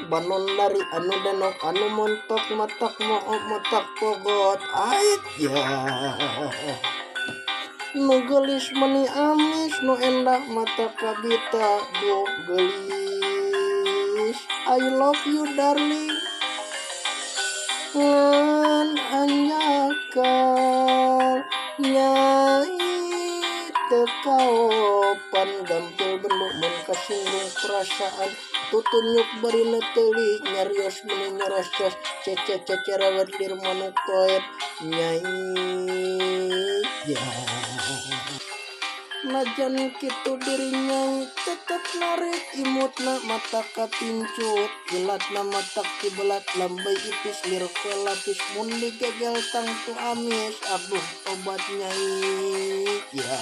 Banon lari anu denok anu montok matak mook matak pogot ait ya. Nu geulis meuni amis nu endah mata kabita duh geulis. I love you darling. Ngan hanjakal nyai teu kaopan gampil bendu mun kasinggung perasaan tutunyuk bari neuteuli nyarios meuni nyarocos cece cecerewet lir manuk toet nyai ja. Najan kitu diri nyai tetep narik imutna mata kapincut ilatna matak tibelat lambey ipis lir kue lapis mun digegel tangtu amis aduh tobat nyai ja.